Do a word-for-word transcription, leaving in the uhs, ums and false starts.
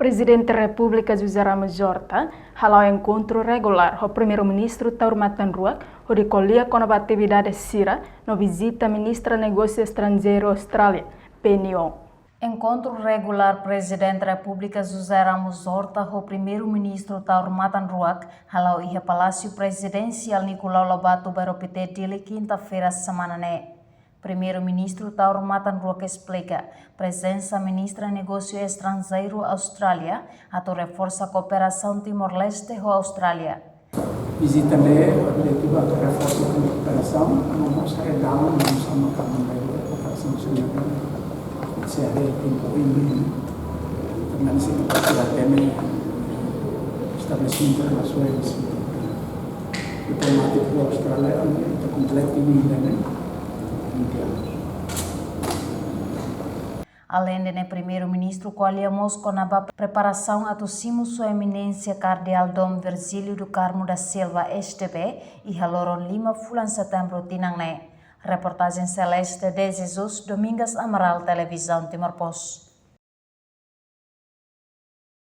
Prezidente Repúblika José Ramos Horta hala'o enkontru regulár ho Primeiru-Ministru Taur Matan Ruak, hodi ko'alia kona-ba atividade sira no vizita Ministra Negósiu Estranjeiru Austrália, Penny Wong. Enkontru regulár Prezidente Repúblika José Ramos Horta ho Primeiru-Ministru Taur Matan Ruak hala'o iha Palásiu Prezidensiál Nicolau Lobato, Bairro Pité, Dili, kinta-feira semana ne'e. Primeiru-Ministru Taur Matan Ruak esplika, prezensa Ministra Negósiu Estranjeiru Austrália atu reforsa kooperasaun Timor-Leste ho Austrália. Vizita ne'e objetivu atu reforsa kooperasaun, no mós haree dalan oinsá mak ita bele kooperasaun sira-ne'e, se haree tempu ini, tanba ne'e ita bele tene estabelesimentu relasoens diplomátiku ho Austrália, ita kompleta ini dan ini. Aleinde ne'e, Primeiru-Ministru ko'alia mós kona-ba preparasaun atu simu Sua Eminénsia Kardeál Dom Virgílio do Carmo da Silva, S D B, iha loron lima fulan Setembru tinan ne'e. Reportajen Celeste de Jesus, Domingas Amaral, Televizaun Timor Post.